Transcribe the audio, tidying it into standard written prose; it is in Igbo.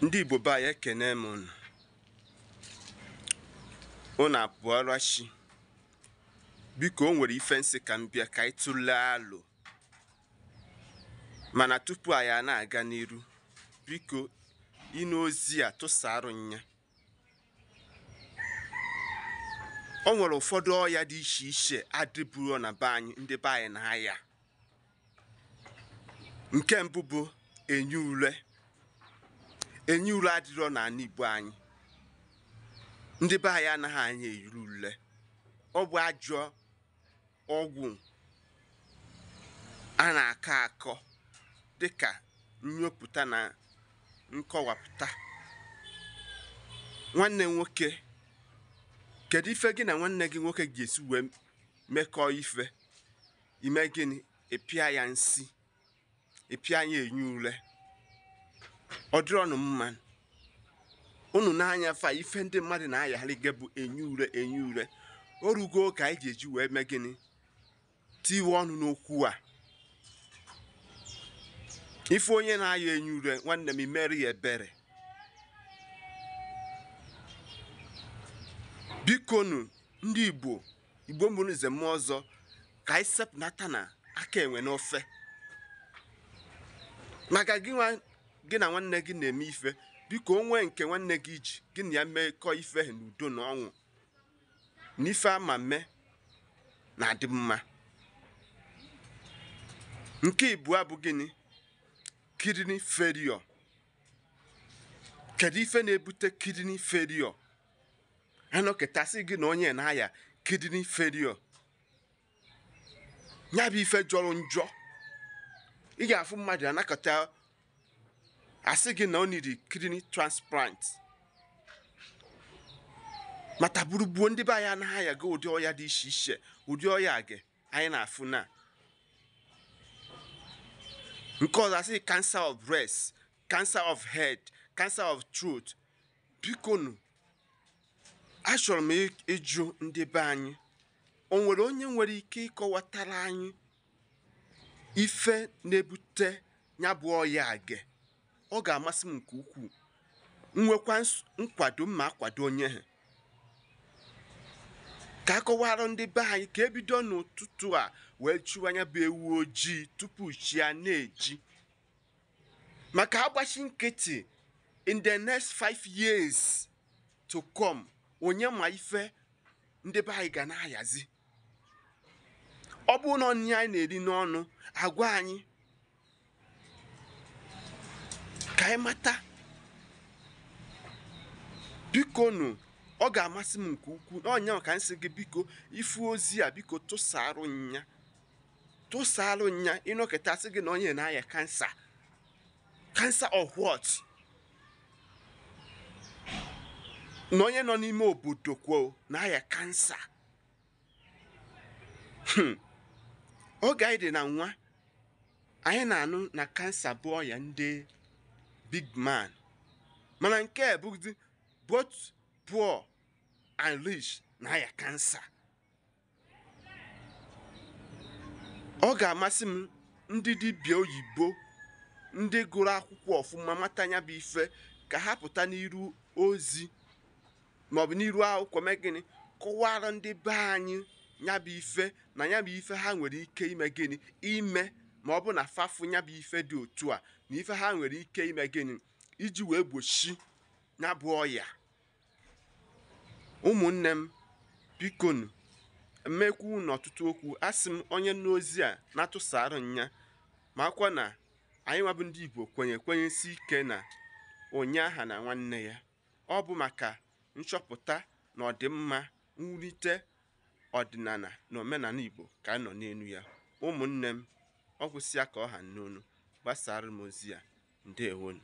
Ndị Igbo be anyị, ekene m unu. Unu apụọla chi. Biko, o nwere ife nsị ka m bịa ka anyị tụlee alụ, mana tupu anyị a na-aga n'iru, biko ịnụ ozi a, tụsarụ nya. O nwere ụfọdụ ọya dị iche iche adịburo na be anyị, ndị be anyị na-aya. Nke mbụ bụ enyi ule. Enyi ule adịrọ n'ala Igbo anyị. Ndị be anyị anaghị anya eyiri ule. Ọ bụ ajọ ọgwụ a na-akọ akọ dịka nnyopụta na nkọwapụta. Nwanne nwoke, kedu ife gị na nwanne gị nwoke ga-esi wee mekọọ ife? Ime gịnị? Ịpịa ya nsi, ịpịa ya enyi ule. Ọ dịrọnụ mma unu n'anya. Fa ife ndị mmadụ na-ayagharị bụ enyi ure, enyi ure. O rugo ka anyị ji eji wee mee gịnị? Tiwe ọnụ n'okwu a. Ife onye na-aya enyi ure, nwanne m, imere ya ebere. Bikonu, ndị Igbo, Igbo mbụ, nze mmụọ ọzọ, ka anyị sepụnata na aka enwe n'ofe. Maka gị gị na nwanne gị na-eme ife, biko, o nwee nke nwanne gị ji gị na ya mekọọ ife n'udo na ọṅụ na ife ama mme na-adị mma. Nke ịbụọ bụ gịnị? Kidney failure. Kedu ife na-ebute kidney failure? Anọketasị gị na onye na-aya kidney failure, ya bụ ife jọrọ njọ. Ị ga-afụ mmadụ anakọta, asị gị na ọ niri kidney transplant. Mata gburugburu, ndị be anyị anaghị ayaga ụdị ọya dị iche iche, ụdị ọya gị anyị na-afụ na nke ọzọ, asị cancer of breast, cancer of head, cancer of throat. Bikonu, achọrọ m ịjụ ndị be anyị, o nwere onye nwere ike ịkọwatara anyị ife na-ebute ya bụ ọya age? Ọ ga-amasị m nke ukwuu. Nwekwa nkwado mma akwado onye ha ka akọwara ndị be anyị, ka ebido n'ụtụtụ a wee chụwa anya bụ ewu ojii tupu chi ya na-eji, maka agbachi nkịtị, in the next 5 years to come, onye ma ife ndị be anyị ga na-ayazi? Ọ bụrụ na ọnị anyị na-eri n'ọnụ agwa anyị ka anyị mata. Bikonu, ọ ga-amasị m nke ukwuu n'ọnya ka m sị gị, biko, ifu ozi a, biko tụsarụ nya, tụsarụ nya. Ịnọkịta, sị gị na onye na-aya cancer. Cancer of what? Na onye nọ n'ime obodo kwuo na-aya cancer. Oge anyị dị na nwa, anyị na-anụ na cancer bụ ọya ndị big man, mana nke a bụzi both poor and rich na-aya cancer. Ọ ga-amasị m ndị dibịa oyibo, ndị gụrụ akwụkwọ ọfụma, mata anya bụ ife, ka ha pụta n'iru ozi maọbụ n'iru akwụkwọ, mee gịnị? Kọwara ndị be anyị ya bụ ife, na ya bụ ife ha nwere ike ime gịnị, ime ma ọ bụ na fafụ ya bụ ife dị otu a, na ife ha nwere ike ime gịnị iji wee gbochi ya bụ ọya. Ụmụnne m, bikonu, mmekwu n'ọtụtụ okwu, asị m onye n'ozi a na-atụsara nya, ma akwa na anyị nwabụ ndị Igbo kwenye kwenyesi ike na onye aha na nwanne ya. Ọ bụ maka nchọpụta na ọdịmma mwulite ọdịnala na omenala Igbo ka a nọ n'elu ya. Ụmụnne m, ọ kwụsịa ka ọ ha n'onu. Gbasara m ozi a. Ndewonu.